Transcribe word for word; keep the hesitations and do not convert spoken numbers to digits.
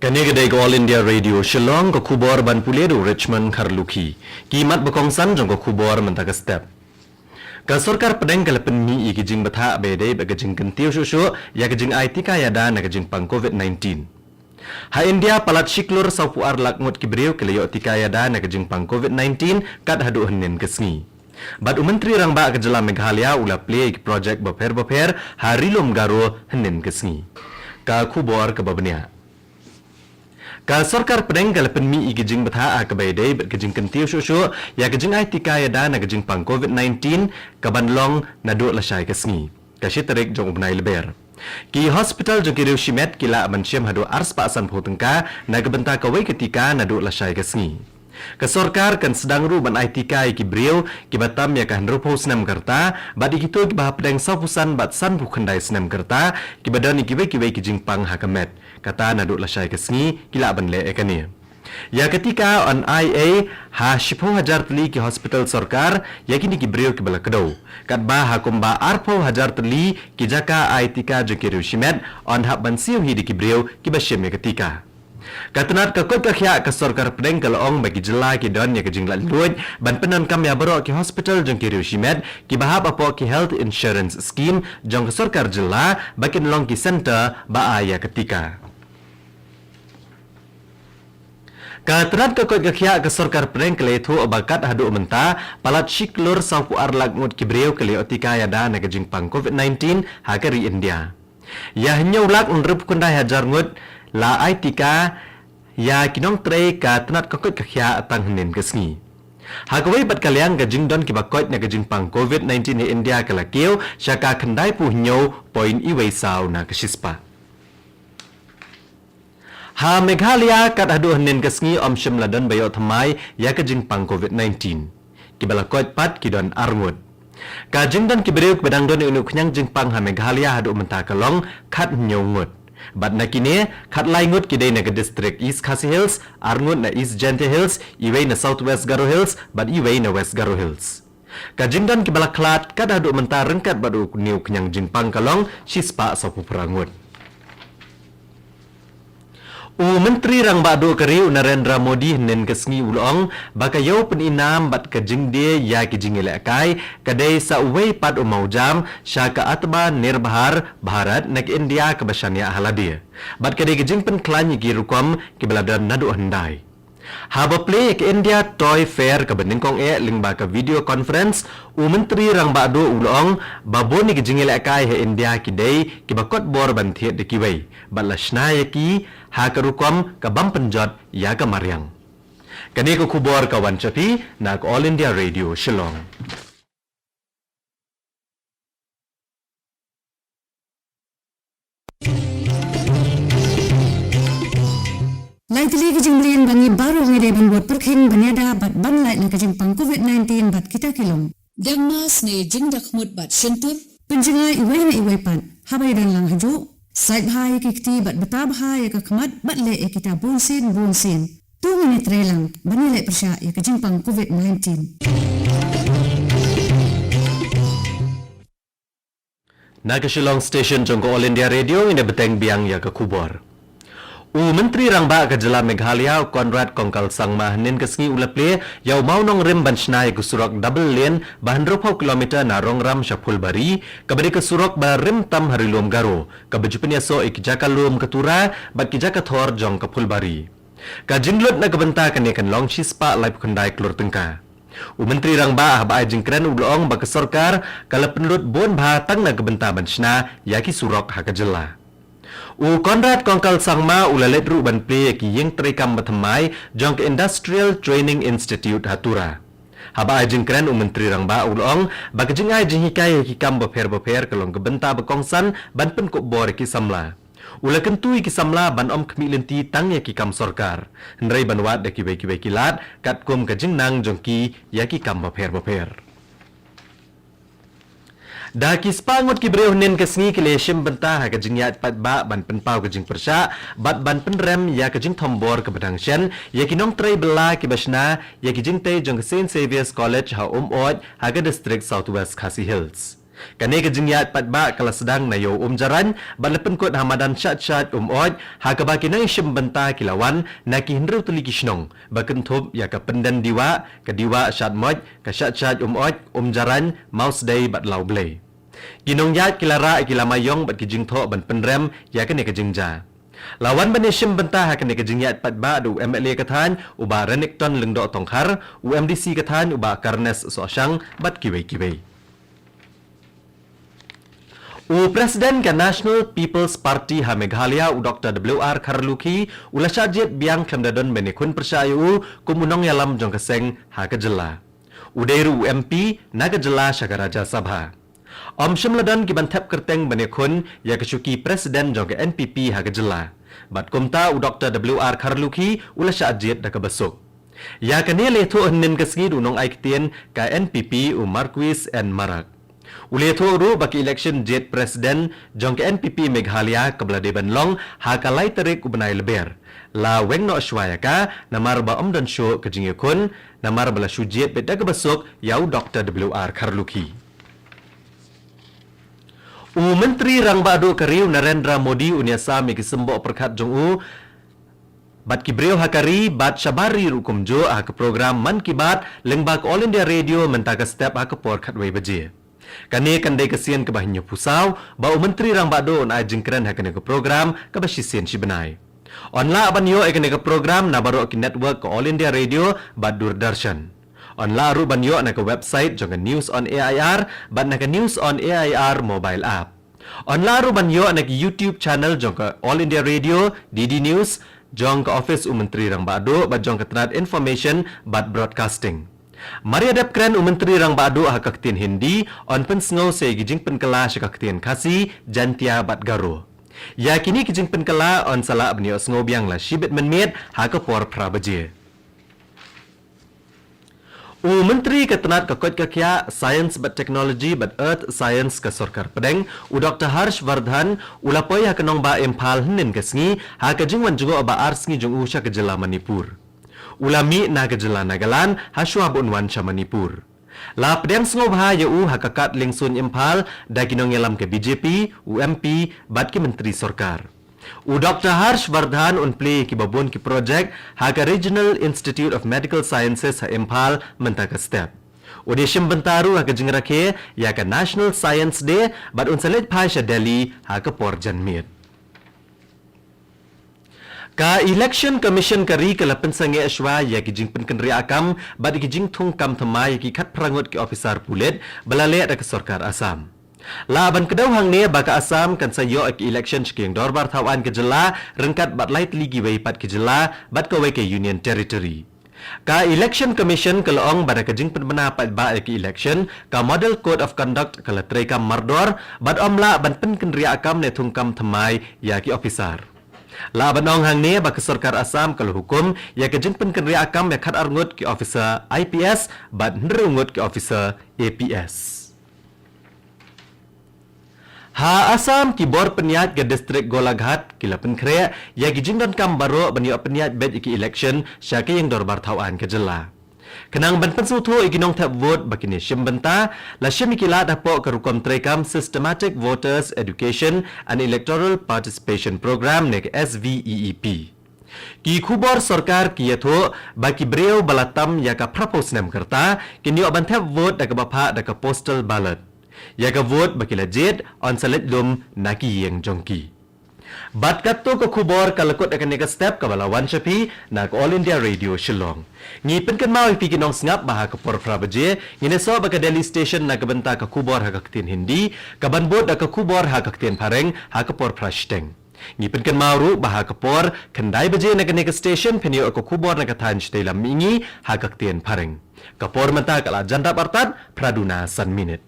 Kane ka dei ka All India Radio Shillong, ka khubor ban pule da u Richmond Kharlukhi. Ki mat ba kongsan jong ka khubor mynta ka step. Ka sorkar pdeng ka la pynmih ïa ki jingbthah ba ïadei bad ka jingkyntiew shuh shuh ïa ka jingai tika ïada na ka jingpang covid nineteen. Ha India, palat shi klur sawphew ar lak ngut ki briew ki la ïoh tika ïada na ka jingpang covid nineteen kat haduh hynnin ka sngi. Bad u Myntri Rangbah ka jylla Meghalaya u la plie ïa ki projek bapher bapher ha Ri Lum Garo hynnin ka sngi. Ka khubor kaba bniah. Ka sorkar pdeng ka la pynmih ïa ka jingbthah ha kaba ïadei bad ka jingkyntiew shuh shuh ïa ka jingai tika ïada na ka jingpang covid nineteen kaban long naduh lashai ka sngi, ka shi tarik jong u bnai Lber. Ki hospital jong ki riewshimet ki lah ban shim haduh arspah sanphew tyngka na ka bynta kawei ka tika naduh lashai ka sngi. Ka sorkar kan sdang ruh ban ai tika ïa ki briew kiba tam ïa ka hynriewphew snem ka rta bad ïa kito kiba hapdeng sawphew san bad sanphew khyndai snem ka rta kiba don ïa kiwei kiwei ki jingpang ha ka met, kata naduh lashai ka sngi ki lah ban leh ïa kane. Ïa ka tika yn ai ei ha shiphew hajar tylli ki hospital sorkar ïa kine ki briew kiba la kdew, katba ha kumba arphew hajar tylli ki jaka ai tika jong ki riewshimet yn hap ban siew hi da ki briew kiba shim ïa ka tika. Ka tnat ka koit ka khiah ka sorkar pdeng ka la ong ba ki jylla ki don ïa ka jinglaitluid ban pyndonkam ïa baroh ki hospital jong ki riewshimet kiba hap hapoh ki health insurance scheme jong ka sorkar jylla ba kin long ki center ba ai ïa ka tika. Ka tnat ka koit ka khiah ka sorkar pdeng ka la ïathuh ba kat haduh mynta palat shi klur sawphew ar lak ngut ki briew ki la ïoh tika ïada na ka jingpang covid nineteen ha ka ri India. Ïa hynñiew lak hynriewphew khyndai hajar ngut la ai tika ïa ki nongtrei ka tnat ka koit ka khiah tang hynnin ka sngi. Ha kawei pat ka liang, ka jingdon kiba koit na ka jingpang covid nineteen ha India ka la kiew sha ka khyndaiphew hynñiew point iwei saw na ka shispah. Ha Meghalaya kat haduh hynnin ka sngi ym shym la don ba ïoh thymmai ïa ka jingpang covid nineteen. Kiba la koit pat ki don ar ngut. Ka jingdon ki briew kiba dang don ïa une u khñiang jingpang ha Meghalaya haduh mynta ka long khathynñiew ngut. Bad na kine, khatlai ngut ki dei na ka district East Khasi Hills, ar ngut na East Jaintia Hills, iwei na South West Garo Hills bad iwei na West Garo Hills. Ka jingdon kiba la khlad kat haduh mynta ryngkat bad une u khñiang jingpang ka long shispah sawphew phra ngut. U Myntri Rangbah Duh ka ri u Narendra Modi hynnin ka sngi u la ong ba ka ïew pyni nam bad ka jingdie ïa ki jingïalehkai ka dei sa uwei pat u mawjam sha ka Atmanirbhar Bharat na ka India kaba shaniah ha lade. Bad ka dei ka jingpynkhlaiñ ïa ki rukom kiba la don naduh hyndai. Haba plie ïa ka India Toy Fair kaba nyngkong eh lyngba ka video conference, u Myntri Rangbah Duh u la ong ba bun ïa ki jingïalehkai ha India ki dei kiba kot bor ban thied da kiwei bad la shna ïa ki ha ka rukom ka bym pynjot ïa ka mariang. Kane ka khubor ka wan sha phi na ka All India Radio Shillong. Lai tylli ki jingmlien ba ngi baroh ngi dei ban bud pyrkhing ban ïada bad ban lait na ka jingpang covid nineteen bad kita ki long: dang mask ne jingdakhmut bad shyntur, pynjngai iwei na iwei pat haba ïadon lang hajuh, sait bha ïa ki kti bad bta bha ïa ka khmat bad leh ïa kita bunsien bunsien. To ngin ïatrei lang ban ïaleh pyrshah ïa ka jingpang covid nineteen. Na ka Shillong Station jong ka All India Radio, ngin ïa bteng biang ïa ka khubor. U Myntri Rangbah ka jylla Meghalaya, u Conrad Kongkal Sangma, hynnin ka sngi u la plie ïa u mawnongrim ban shna ïa ka surok double lane ba hynriewphew kilometer na Rongram sha Phulbari, kaba dei ka surok ba rim tam ha Ri Lum Garo, kaba ju pynïasoh ïa ki jaka lum ka Tura bad ki jaka thor jong ka Phulbari. Ka jinglut na ka bynta kane kan long shispah laiphew khyndai klur tyngka. U Myntri Rangbah haba ai jingkren u la ong ba ka sorkar ka la pynlut bun bha tang na ka bynta ban shna ïa ki surok ha ka jylla. U Conrad Kongkal Sangma u la leit ruh ban plie ïa ki ïing treikam bathymmai jong ka Industrial Training Institute ha Tura. Haba ai jingkren, u Myntri Rangbah u la ong ba ka jingai jinghikai ïa ki kam bapher bapher ka long ka bynta ba kongsan ban pynkup bor ïa ki samla. U la kyntu ïa ki samla ban ym khmih lynti tang ïa ki kam sorkar, hynrei ban wad da kiwei kiwei ki lad katkum ka jingnang jong ki ïa ki kam bapher bapher. Da ki spah ngut ki briew hynnin ka sngi ki la ïashim bynta ha ka jingïaid paidbah ban pynpaw ka jingpyrshah bad ban pynrem ïa ka jingthombor kaba dang shen ïa ki nongtrei bylla kiba shna ïa ki jingtei jong ka Saint Xavier's College ha Umnoid ha ka district South West Khasi Hills. Kane ka jingïaid paidbah ka la sdang na Ïew Umjarain bad la pynkut ha madan Shaid Shaid Umoit, ha kaba ki nongïashim bynta ki la wan na ki hynriew tylli ki shnong ba kynthup ïa ka Pyndendiwah, ka Diwah Shadmoit, ka Shaid Shaid Umoit, Umjarain, Mawsdei bad Lawblei. Ki nongïaid ki la rah ïa ki lama ïong bad ki jingthoh ban pynrem ïa kane ka jingjia. La wan ban ïashim bynta ha kane ka jingïaid paidbah da u M L A ka thaiñ u Bah Renikton Lyngdoh Tongkhar, u M D C ka thaiñ u Bah Carnes Sohshang bad kiwei kiwei. U President ka National People's Party ha Meghalaya u Doctor W R Kharlukhi u la shah jied biang khlem da don ban ïakhun pyrshah ïa u kum u nongïalam jong ka seng ha ka jylla. U dei ruh u M P na ka jylla sha ka Rajya Sabha. Ym shym la don ki ban thep kyrteng ban ïakhun ïa ka shuki President jong ka N P P ha ka jylla. Bad kumta u Doctor W R Kharlukhi u la shah jied da kaba suk. Ïa kane la ïathuh hynnin ka sngi da u nongai ktien ka N P P u Marcuise N Marak. U la ïathuh ruh ba ka election jied President jong ka N P P Meghalaya kaba la dei ban long ha ka lai tarik u bnai Lber, la weng noh shuwa ïa ka namar ba ym don shuh ka jingïakhun, namar ba la shu jied beit da kaba suk ïa u Doctor W R Kharlukhi. U Myntri Rangbah Duh ka ri u Narendra Modi un ïasam ïa ki symboh pyrkhat jong u bad ki briew ha ka ri bad shabar ri ruh kumjuh ha ka program Mann Ki Baat lyngba ka All India Radio mynta ka step ha ka por khatwei baje. Kane kan dei ka sien kaba hynñiewphew saw ba u Myntri Rangbah Duh un ai jingkren ha kane ka program kaba shisien shi bnai. Yn lah ban ïoh ïa kane ka program na baroh ki network ka All India Radio bad Doordarshan. Yn lah ruh ban ïoh na ka website jong ka News on A I R bad na ka News on A I R mobile app. Yn lah ruh ban ïoh na ka YouTube channel jong ka All India Radio, D D News, jong ka office u Myntri Rangbah Duh bad jong ka tnad Information bad Broadcasting. Mar ïa dep kren u Myntri Rangbah Duh ha ka ktien Hindi, yn pynsngew sa ïa ki jingpynkylla sha ka ktien Khasi, Jaintia bad Garo. Ïa kine ki jingpynkylla yn sa lah ban ïohsngew biang la shibit mynmiet ha ka por phra baje. U Myntri ka tnad ka koit ka khiah, Science bad Technology bad Earth Science ka Sorkar Pdeng, u Doctor Harsh Vardhan, u la poi ha ka nongbah Imphal hynnin ka sngi ha ka jingwan jngoh ba ar sngi jong u sha ka jylla Manipur. U la mih na ka jylla Nagaland ha shuwa ba un wan sha Manipur. La pdiang sngewbha ïa u ha ka kad liengsuiñ Imphal da ki nongïalam ka B J P, u M P bad ki myntri sorkar. U Doctor Harsh Vardhan un plie ïa kiba bun ki project ha ka Regional Institute of Medical Sciences ha Imphal mynta ka step. Un ïashim bynta ruh ha ka jingrakhe ïa ka National Science Day bad un sa leit phai sha Delhi ha ka por janmiet. Ka Election Commission ka ri ka la pynsangeh shuwa ïa ki jingpynkynriah kam bad ïa ki jingthung kam thymmai ïa ki khatphra ngut ki ophisar pulit ba la leh da ka sorkar Assam. Lah ban kdew hangne ba ka Assam kan sa ïoh ïa ki election sha ki ïing dorbar thaw aiñ ka jylla ryngkat bad lai tylli kiwei pat ki jylla bad kawei ka Union Territory. Ka Election Commission ka la ong ba da ka jingpynbna paidbah ïa ki election, ka Model Code of Conduct ka la treikam mardor bad ym lah ban pynkynriah kam ne thung kam thymmai ïa ki ophisar. Lah ban ong hangne ba ka sorkar Assam ka la hukum ïa ka jingpynkynriah kam ïa khatar ngut ki ophisar I P S bad hynriew ngut ki ophisar A P S. Ha Assam, ki bor pynïaid ka distrik Golaghat ki la pynkhreh ïa ki jingdonkam baroh ban ïoh pynïaid beit ïa ki election sha ka ïing dorbar thaw aiñ ka jylla. Khnang ban pynsngewthuh ïa ki nongthep vote ba kin ïashim bynta, la shim ïa ki lad hapoh ka rukom treikam Systematic Voters Education and Electoral Participation Program ne ka S V E E P. Ki khubor sorkar ki ïathuh ba ki briew ba la tam ïa ka phraphew snem ka rta kin ïoh ban thep vote da kaba phah da ka postal ballot. Ïa ka vote ba ki la jied yn sa leit lum na ki ïing jong ki. Bad katto ka khubor ka la kut ha kane ka step kaba la wan sha phi na ka All India Radio Shillong. Ngi pynkynmaw ïa phi ki nongsngap ba ha ka por phra baje ngin ïasoh bad ka Delhi Station na ka bynta ka khubor ha ka ktien Hindi, kaban bud da ka khubor ha ka ktien Phareng ha ka por phra shiteng. Ngi pynkynmaw ruh ba ha ka por khyndai baje na kane ka station phin ïoh ka khubor na ka thaiñ shatei lam mihngi ha ka ktien Phareng. Ka por mynta ka la jan dap artat phra duna san minit.